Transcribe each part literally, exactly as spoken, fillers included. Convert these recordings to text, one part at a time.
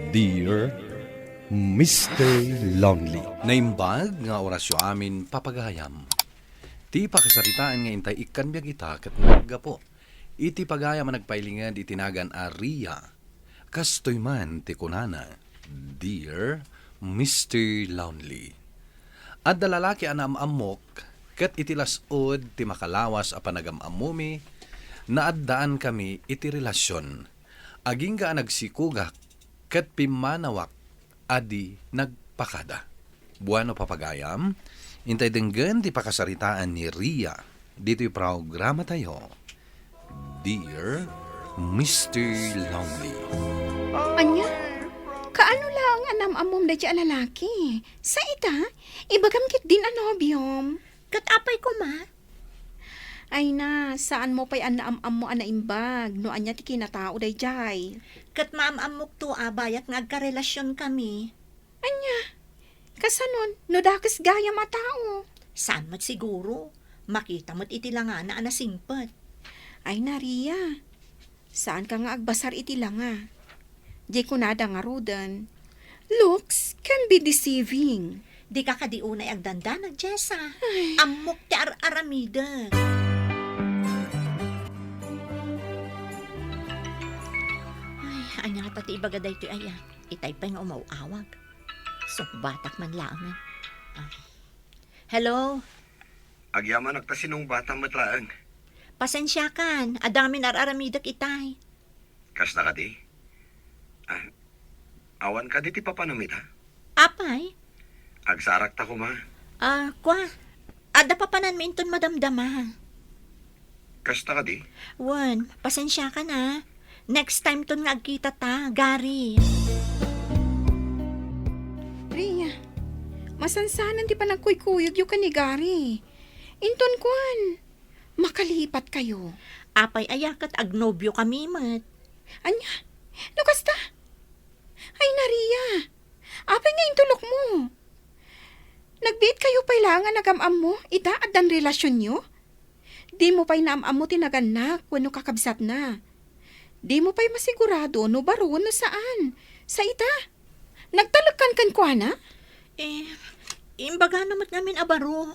Dear Mister Lonely. Naimbag nga orasyo amin, papagayam. Ti pakasaritaan nga intay ikkan biag ita ket naggapu iti pagayam a nagpailinged iti nagan a Ria. Kastoy man ti kunana, Dear Mister Lonely. Adda lalaki a naam-ammok, ket iti las-ud ti makalawas a panagam-ammomi, naaddaankami iti relasion. Agingga a nagsikogak ket pimmanawak a di nagpakada. Bueno, papagayam, intay denggen ti pakasaritaan ni Ria ditoy programatayo, Dear Mister Lonely. Ania? Kaano laeng a naam-ammom daydiay a lalaki? Sa ita, ibagam ketdin a nobiom. Ket apay koma? Ay na, saanmo pay a naam-ammo a naimbag no ania ti kinatao daydiay. Ket maam-ammokto a bayat nga agkarelasionkami. Ania? Kasanon, no dakes gayam a tao? Saan met siguro? Makita met iti langana a nasingpet. Ay na, Ria. Saanka nga agbasar iti langa. Di kunada ngaruden, looks can be deceiving. Dika kadi unay agdandanag, Jessa. Ay. Ammok ti ar-aramidek. Ay, ania ngata ti ibaga daytoy aya? Itay pay nga umaw-awag. Sungbatak man laengen. Ah. Hello? Agyamanak ta sinungbatam met laeng. Pasensiakan, adda ngamin ar-aramidek itay. Kasta kadi? Ah, awan kadi ti papanam ita? Apay? Agsarakta koma. Ah, kua, adda papananmi inton madamdama. Kasta kadi? Wen, pasensiakan a. Next time ton nga agkitata, Gary. Ria, masansanan ti panagkuykuyogyo ken ni Gary. Inton kuan, makalipatkayo. Apay aya ket agnobiokami met. Ania? No kasta? Ay na, Ria. Apay nga intulokmo? Nagbiitkayo pay laeng a nagam-ammo ita addan relasionyo? Dimo pay naam-ammo ti nagannak wenno kakabsatna. Dimo pay masigurado no baro wenno saan. Sa ita, nagtalekkan kenkuana? Eh, imbagana met ngamin a baro.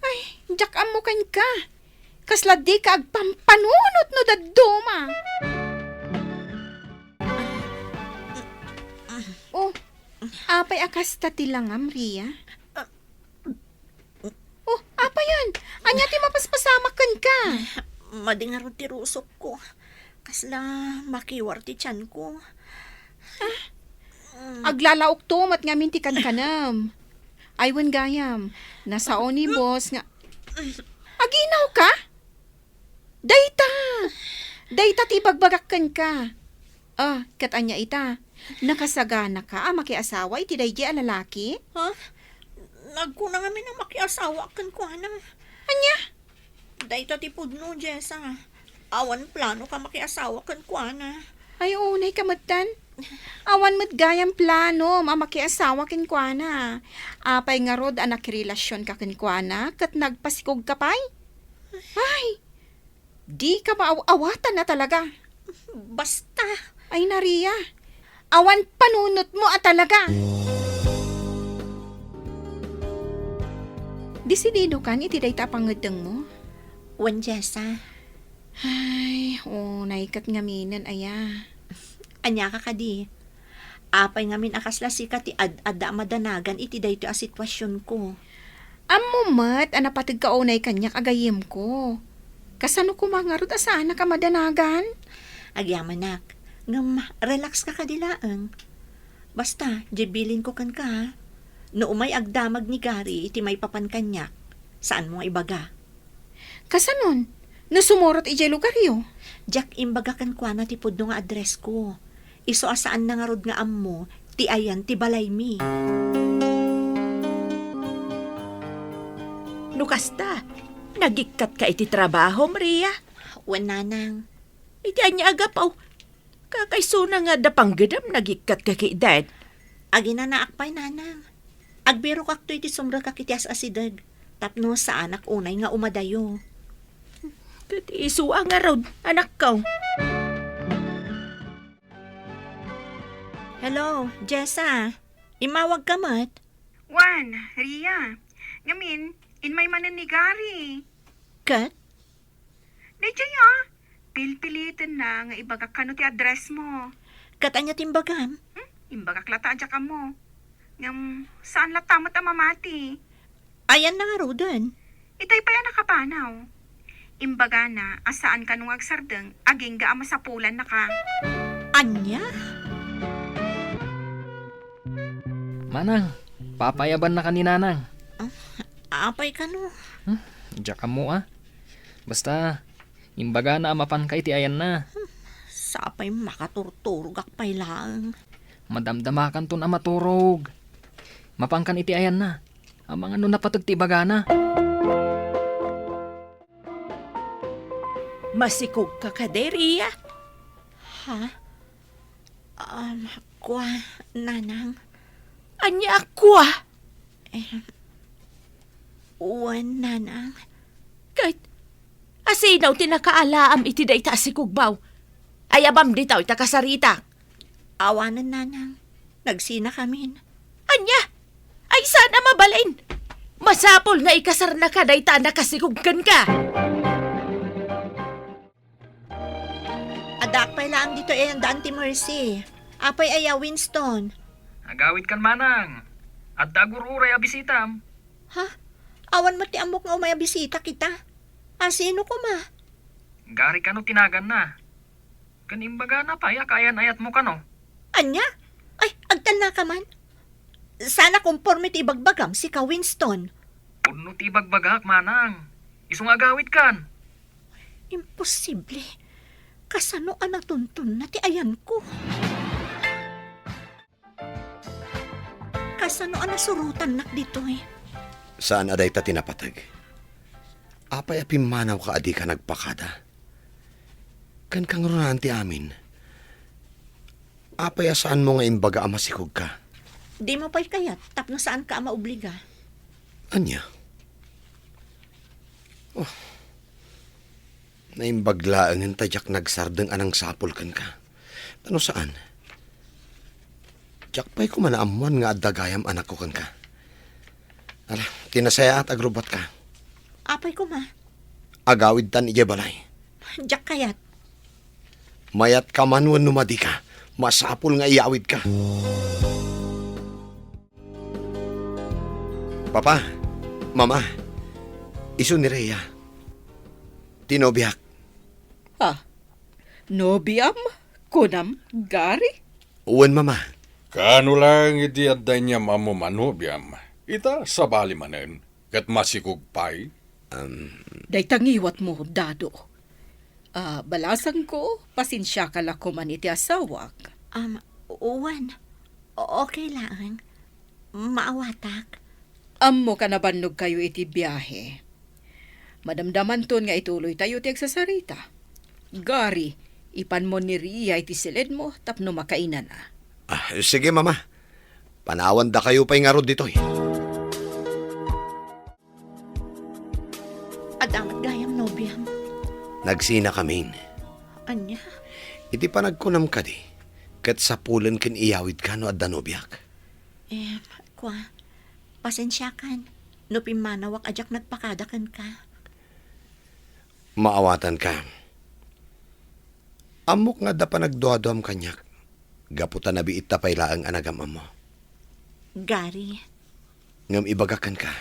Ay, diak ammo kenka. Kasla dika agpampanunot no dadduma. Oh, apay a kasta ti langam, Ria? Oh, apayen? Ania ti mapaspasamak kenka? Madi ngarud ti rusokko. Kasla makiwar ti tianko. Aglalaokto met ngamin ti kankanem. Ay, wen gayam, nasao ni boss nga, aginawka? Dayta! Dayta ti ibagbagak kenka. Ah, ket ania ita? Nakasaganaka a makiasawa iti daydiay a lalaki? Ha? Nagkuna ngamin a makiasawa kenkuana. Ania? Dayta ti pudno, Jessa. Awan plano ka makiasawa kenkuana. Ay, unay ka metten. Awan met gayam plano a makiasawa kenkuana. Apay ngarud a nakirelasion ka kenkuana ket nagpasikog ka pay? Ay, di ka maaw-awatan a talaga. Basta. Ay, Naria, awan panunotmo a talaga. Desidido kan iti dayta a pangeddengmo? Wen, Jessa. Ay, unay ket ngaminen aya. Ania ka kadi? Apay ngamin a kasla sika ti ad-adda a madanagan iti daytoy a situasionko? Ammo met a napateg ka unay kaniak a gayyemko. Kasano koma ngarud a saanak a madanagan? Agyamanak, ngem relax ka kadi laeng. Basta, diay bilinko kenka, ha? No umay agdamag ni Gary iti maipapan kaniak, saanmo nga ibaga. Kasanon? No sumurot idiay lugaryo? Diak imbaga kenkuana ti pudno nga addressko. Isu a saanna ngarud nga ammo ti ayan ti balaymi. No kasta, nagikkatka iti trabahom, Ria? Wen, nanang. Iti ania a gapu? Kakaisuna nga adda panggedam nagikkatka ket, Dad. Aginanaak pay, nanang. Agbirokakto iti sumrekak iti as-asideg tapno saanak unay nga umadayo. Ket isu a ngarud, anakko. Hello, Jessa. Immawagka met? Wen, Ria. Ngamin, immay manen ni Gary. Ket? Daydiay a, pilpilitenna nga ibagak kano ti address mo. Ket ania ti imbagam? Hmm? Imbagak latta a diak ammo. Ngem, saan latta met a mamati. Ayanna ngaruden? Itay pay a nakapanaw. Imbagana a saan kano nga agsardeng agingga a masapulannaka. Ania? Manang, papaayabannaka ni Nanang. Ah, apay kano? Hmm, diak ammo a. Basta, imbagana a mapanka iti ayanna. Hmm, sapay makaturturogak pay laeng. Madamdamakanton a maturog. Mapankan iti ayanna. Amangan no napateg ti ibagana. Masikogka kadi, Ria? Ha? Um, kua, Nanang. Ania a kua? Eh, wen, Nanang. Ket, asino ti nakaalaam iti dayta a sikugbaw? Ayabam ditoy ta kasaritak. Awanen, Nanang. Nagsinakamin. Ania? Ay, saan a mabalin? Masapul nga ikasarnaka dayta a nakasikog kenka. Addaak pay laeng ditoy ayanda, Auntie Mercy. Apay aya, Winston? Agawidkan, Manang. Adda agur-uray a bisitam. Ha? Awan met ti ammok nga umay a bisita kita. A, sino koma? Gary kano ti naganna. Ken imbagana pay a kaayan-ayatmo kano. Ania? Ay, agtalnaka man. Saan a komporme ti ibagbagam, sika, Winston. Pudno ti ibagbagak, Manang. Isu nga agawidkan. Imposible. Kasano a natuntonna ti ayanko? Kasano a nasurotannak ditoy? Saan a dayta ti napateg? Apay a pimmanawka a dika nagpakada? Ken kangrunaan ti amin. Apay a saanmo nga imbaga a masikogka? Dimo pay kayat tapno saanka a maobliga. Ania? Oh. Naimbag laengen ta diak nagsardeng a nangsapul kenka. Ta no saan, diak pay koma naammoan nga adda gayam anakko kenka. Ala, ti nasayaat, agrubbuatka. Apay koma? Agawidtan idiay balay. Diak kayat. Mayatka man wenno madika, masapul nga iyawidka. Papa, Mama, isu ni Rhea. Ti nobiak. Ah, nobiam? Kunam, Gary? Wen, Mama. Kaano laeng idi adda inyam-ammom a nobiam? Ita, sabali manen, ket masikog pay. Um, Dayta ngiwatmo, Dado. Ah, balasangko, pasensiaka la koman iti asawak. Um, wen, o-, okay laeng. Maawatak. Ammok a nabannogkayo iti biahe. Madamdamanton nga ituloytayo ti agsasarita. Gary, ipanmo ni Ria iti siledmo tapno makainana. Ah, sige, Mama. Panawandakayo pay ngarud ditoy. Adda met gayam nobiam. Nagsinakamin. Ania? Iti panagkunam kadi, ket sapulen ken iyawidka no adda nobiak. Em, kua, pasensiakan no pimmanawak a diak nagpakada kenka. Maawatanka. Ammok nga adda panagduaduam kaniak, gapu ta nabiitta pay laeng a nagam-ammo. Gary. Ngem ibagak kenka,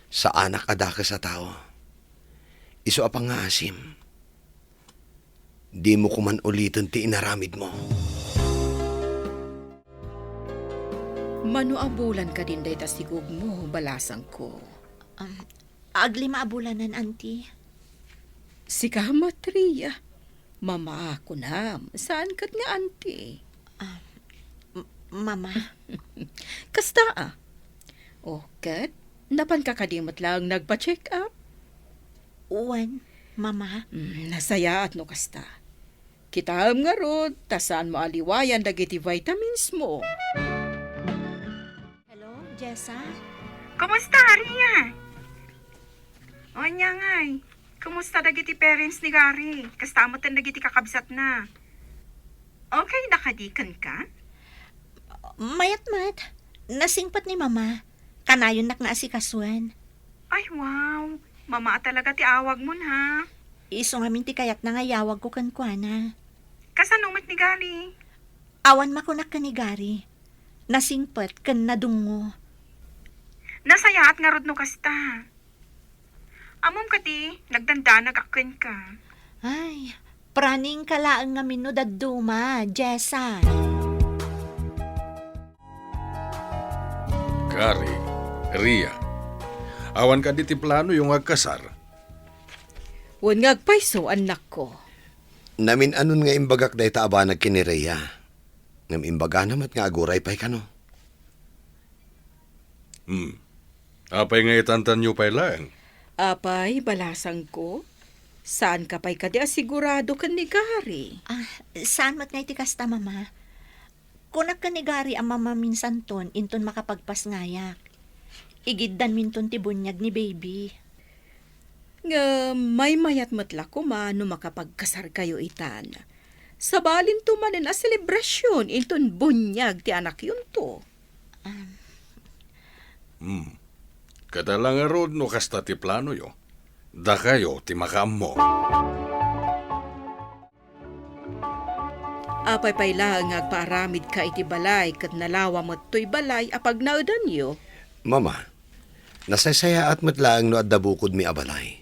saanak a dakes a tao. Isu a pangngaasim. Dimo koman uliten ti inaramidmo. Mano a bulan kadin dayta sigugmo, balasangko? Um, aglima a bulanen, Auntie. Sika met, Ria. Mama, kunam. Saan ket nga auntie? Ah, m-, Mama. Kasta a. O, ket? Napanka kadi met laeng nagpa-check up? Wen, Mama. Mm, nasayaat no kasta. Kitaem ngarud, ta saanmo a liwayan dagiti vitamins mo. Hello, Jessa? Kumusta, Ria? O, ania ngay? Kumusta dagiti parents ni Gary? Kasta met dagiti kakabsatna? Okay da kadi kenka? Mayat met. Nasingpet ni Mama. Kanayonnak nga asikasuen. Ay, wow. Mama a talaga ti awagmon, ha? Isu ngamin ti kayatna nga iyawagko kenkuana. Kasano met ni Gary? Awan makunak ken ni Gary. Nasingpet ken nadungngo. Nasayaat ngarud no kasta. Ammom kadi, nagdandanagak kenka. Ay, praningka laeng ngamin no dadduma, Jessa. Gary, Ria, awan kadi ti planoyo nga agkasar? Wen nga agpayso, annakko. Namin-anon nga imbagak dayta a banag ken ni Ria. Ngem imbagana met nga aguray pay kano. Hmm. Apay nga itantanyo pay laeng? Apay, balasangko? Saanka pay kadi a sigurado ken ni Gary? Ah, saan met nga iti kasta, Mama? Kunak ken ni Gary a mamaminsanton inton makapagpasngayak. Igiddanminton ti buniag ni baby. Ngem maymayat met la koma no makapagkasarkayo itan. Sabalinto manen a selebrasion inton buniag ti anakyonto. Um. Hmm. Ket ala ngarud no kasta ti planoyo, dakayo ti makaammo. Apay pay laeng nga agpaaramidka iti balay ket nalawa met toy balay a pagnaedanyo? Mama, nasaysayaat met laeng no adda bukodmi a balay.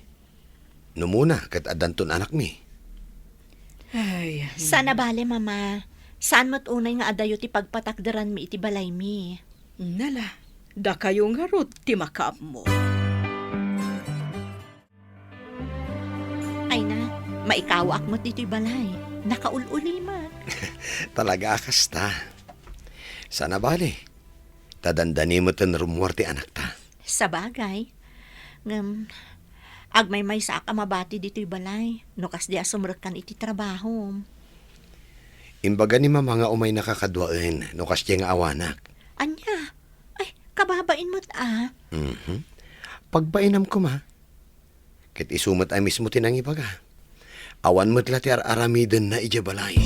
No muna ket addanton anakmi. Ay. Saan a bale, Mama. Saan met unay nga adayo ti pagpatakderanmi iti balaymi. Nala, dakayo ngarud ti makaammo. Ay na, maikawaak met ditoy balay. Nakaul-ulimek. Talaga a kasta. Saan a bale, ta dandani met ti rummuar ti anakta. Sabagay. Ngem, agmaymaysaak a mabati ditoy balay, no kasdi a sumrekkan iti trabahom. Imbaga ni Mama nga umaynaka kaduaen, no kasdiay nga awanak. Ania? Ay, kababain met a. Mhm. Pagbainam koma. Ket isu met a mismo ti nangibaga. Awan met la ti ar-aramidenna idiay balay.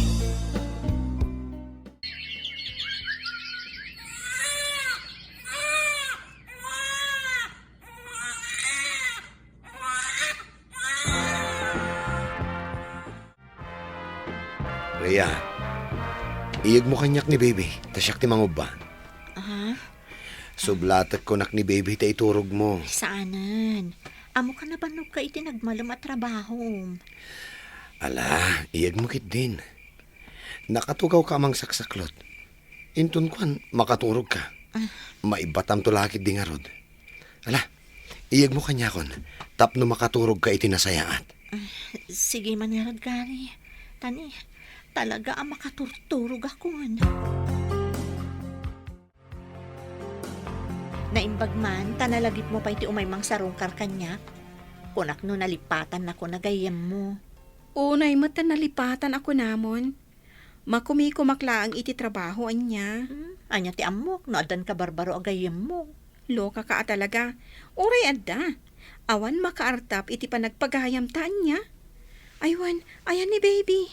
Rhea, iyegmo kaniak ni baby, ta siak ti mangubba. Aha? Sublatek kunak ni baby ta iturogmo. Saanen. Ammok a nabannogka iti nagmalem a trabahom. Ala, iyegmo ketdin. Nakatugawka a mangsaksaklot. Inton kuan, makaturogka. Ah. Maibbatamto la ketdi ngarud. Ala, iyegmo kaniakon, tapno makaturogka iti nasayaat. Ah, sige man ngarud, Gary. Tani, talaga a makaturturogakon. Naimbag man, ta nalagipmo pay ti umay mangsarungkar kaniak. Kunak no nalipatannakon a gayyemmo. Unay met ta nalipatan a kunamon. Makumikumak laeng iti trabaho, ania? Hmm, ania ti ammok no addan kabarbaro a gayyemmo? Lokaka a talaga. Uray adda. Awan makaartap iti panagpagayamta, ania? Ay wen, ayan ni baby?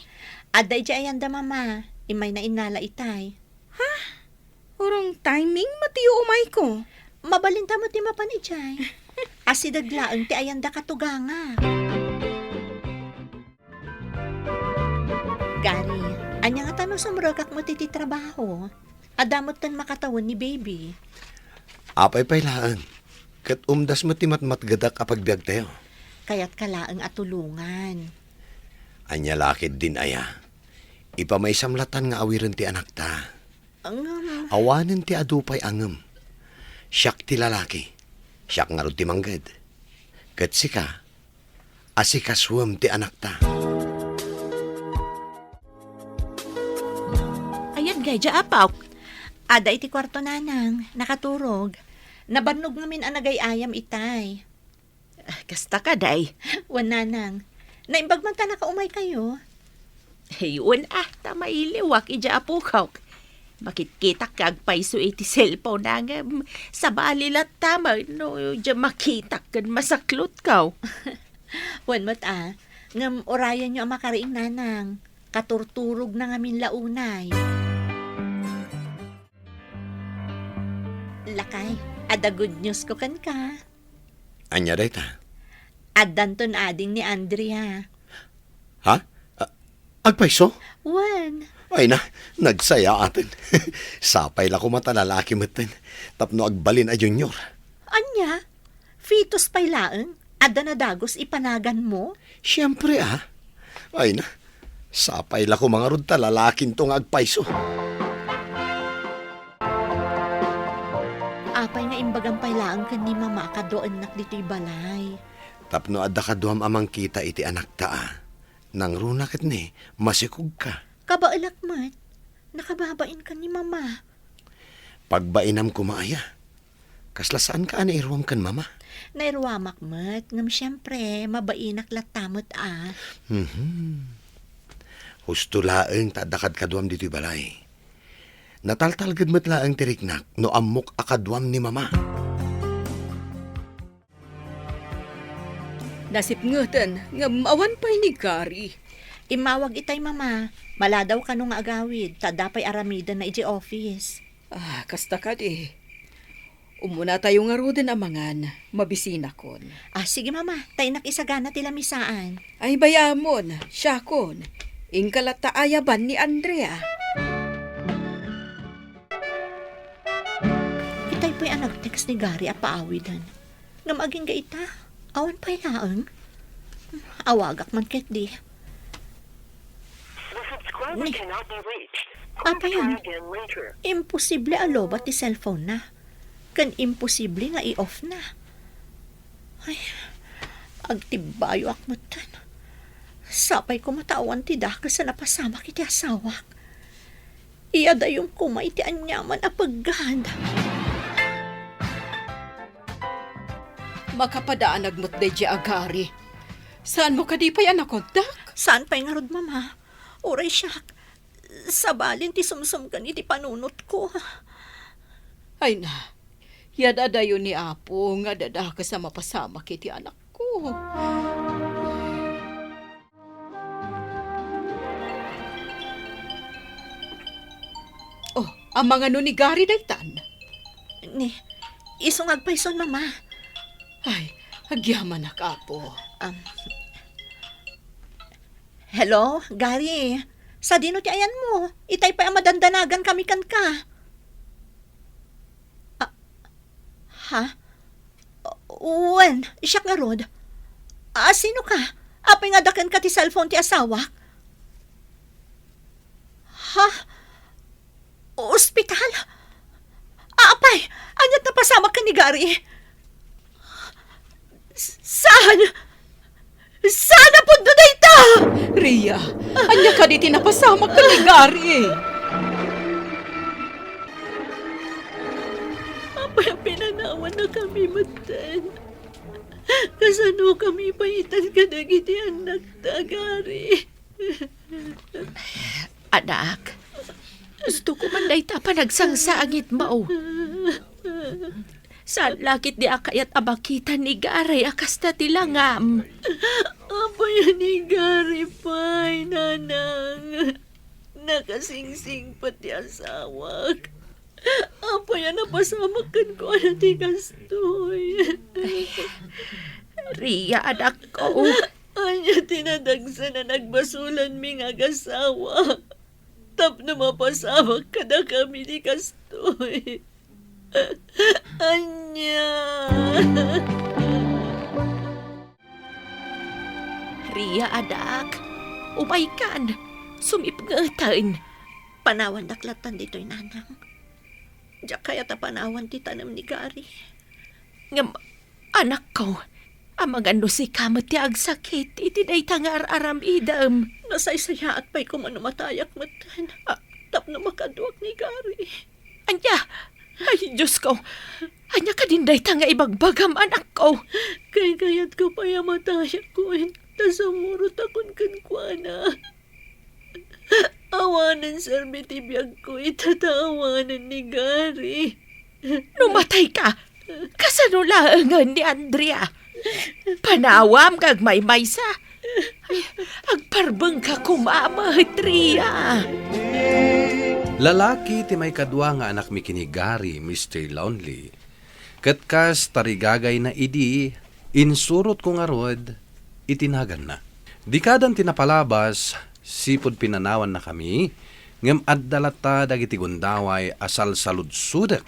Adda idiay ayanda, Mama. Immay nainnala itay. Ha? Wrong timing met ti umayko. Mabalinta met ti mapan idiay. Asideg laeng ti ayanda katugangak. Gary, ania ngata no sumrekak met iti trabaho? Adda metten makatawen ni baby. Apay pay laeng, ket umdas met ti matmatgedak a pagbiagtayo. Kayatka laeng a tulongan. Ania la ketdin aya? Ipamaysam latan nga awiren ti anakta. Ngem awanen ti adu pay a ngem. Siak ti lalaki. Siak ngarud ti mangged. Ket sika, asikasuem ti anakta. Ayan, gayja, apok. Ada iti kuarto, nanang. Nakaturog. Nabannog ngamin a nagay-ayam itay. Ah, kasta kadi? Wen, nanang. Naimbag man ta nakaumaykayo? Ay, wen a, ta mailiwak idiay apokok. Makitkitak nga agpayso iti cellphone na ngem, sabali latta man no, diay makitak ken masaklotko. Wen met a, ngem urayenyo a makariing, nanang. Katurturogna ngamin la unay. Lakay, adda good news ko kenka. Ania dayta? Addanton ading ni Andrea. Ha? A-, agpayso? Wen. Ay na, nagsayaaten. Sapay la koma ta lalaki metten. Tapno agbalin a junior. Ania? Fetus pay laeng? Adda nadagus ipanaganmo? Siempre, a. Ay na, sapay la koma ngarud ta lalakinto nga agpayso. Apay nga imbagam pay laeng ken ni Mama a kaduaennak ditoy balay? Tapno adda kaduam a mangkita iti anakta, a. Nangruna ket ni, masikogka. Kabaelak met. Nakababain ken ni Mama. Pagbainam koma aya. Kasla saanka a nairuam ken Mama? Nairuamak met, ngem siempre, mabainak latta met a. Mhm. Husto laeng ta adda kadkaduam ditoy balay. Nataltalged met laeng ti riknak no ammok a kaduam ni Mama. Nasipngeten, ngem awan pay ni Gary. Immawag itay, Mama. Maladaw kano nga agawid, ta adda pay aramidenna idiay office. Ah, kasta kadi. Umunatayo ngaruden a mangan, mabisinakon. Ah, sige, Mama. Ta innak isagana ti lamisaan. Ay, bay-amon, siakon. Inka latta ayaban ni Andrea. Itay pay a nag-text ni Gary a paawiden. Ngem agingga ita, awan pay laeng. Awagak man ketdi. The subscriber Ne. cannot be reached. Please Apay try yan? again later. Imposible a lobat ti cellphone na. Ken imposible nga i-off na. Ay, agtibbayoak metten. Sapay koma ta awan ti dakes a napasamak iti asawak. Iyadayom koma iti aniaman a peggad. Makapadaanag met daydiay a Gary. Saanmo kadi pay a nakontak? Saan pay ngarud, Mama. Uray siak, sabalin ti sumsumken iti panunotko. Ay na, yad-adayo ni Apo nga adda dakes a mapasamak iti anakko. Oh, amangano ni Gary daytan? Ni, isu nga agpayson, Mama. Ay, agyamanak, Apo. Um, hello, Gary. Sadino ti ayanmo? Itay pay a madandanagan kami kenka. Ah, ha? Wen, siak ngarud. Ah, sino ka? Apay nga adda kenka ti cellphone ti asawak? Ha? Ospital? Apay, ania't napasamak ken ni Gary? S-, saan? Saan a pudno dayta? Ria, ania kadi ti napasamak ken ni Gary? Apay a pinanawannakami metten. Kasanokami pay itan kadagiti annakta, Gary? Anak, gusto ko man dayta a panagsangsangitmo. Saan la ketdi a kayat a makita ni Gary a kasta ti langam? Apay a ni Gary pay, nanang? Nakasingsingpet ti asawak. Apay a napasamak kenkuana ti kastoy? Ay, Ria, anakko. Ania ti nadagsen a nagbasolanmi nga agasawa tapno mapasamak kadakami ti kastoy? Ania? Ria, anak, umaykan, sumipngeten. Panawandak lattan ditoy, nanang. Diak kayat a panawan ti tanem ni Gary. Ngem, anakko, amangan no sika met ti agsakit iti dayta nga ar-aramidem. Nasaysayaat pay koma no matayak metten. Ah. Tapno makaduak ni Gary. Ania? Ay, Diosko! Ania kadin dayta nga ibagbagam, anakko? Kaykayatko pay a matayak, wen, ta sumurotakon kenkuana. Awanen serbi ti biagko ita ta awanen ni Gary. No matayka, kasano laengen ni Andrea? Panawam nga agmaymaysa. Ay, agparbengka koma met, Ria. Lalaki ti maikadua nga anakmi ken ni Gary, Mister Lonely. Ket kas tarigagayna idi, insurotko ngarud iti naganna. Dikadan ti napalabas, sipud pinanawannakami, ngem adda latta dagiti gundaway a salsaludsodek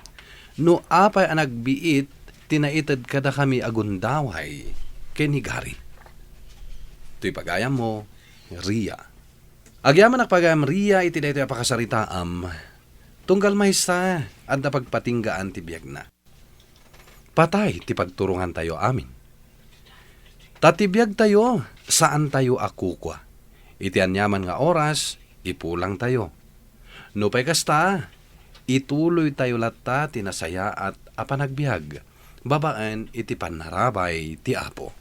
no apay a nagbiit ti naited kadakami a gundaway ken ni Gary. Toy pagayammo, Ria. Agyamanak pagayam, Ria, iti daytoy a pakasaritaam. Tunggal maysa, adda pagpatinggaan ti biagna. Patay ti pagturongantayo amin. Ta ti biagtayo, saantayo a kukua. Iti aniaman nga oras, ipulangtayo. Nupay kasta, ituloytayo latta ti nasayaat a panagbiag babaen iti pannarabay ti Apo.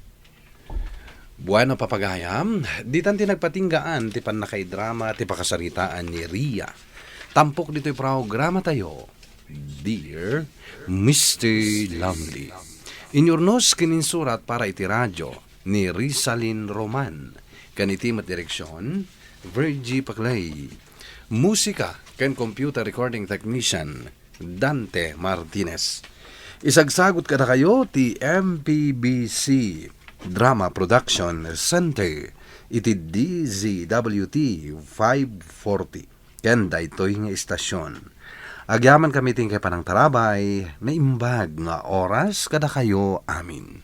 Bueno, papagayam, ditan ti nagpatinggaan ti pannakaidrama ti pakasaritaan ni Ria. Tampok ditoy programatayo, Dear Mister Lonely. Inyurnos ken insurat para iti radyo ni Rizalin Roman, ken iti met direksion, Virgie Paclay. Musika ken computer recording technician, Dante Martinez. Isagsagut kadakayo ti M P B C Drama Production Center iti D Z W T five forty ken daytoy nga istasyon. Agyamankami ti inkay panangtarabay, naimbag nga oras kadakayo amin.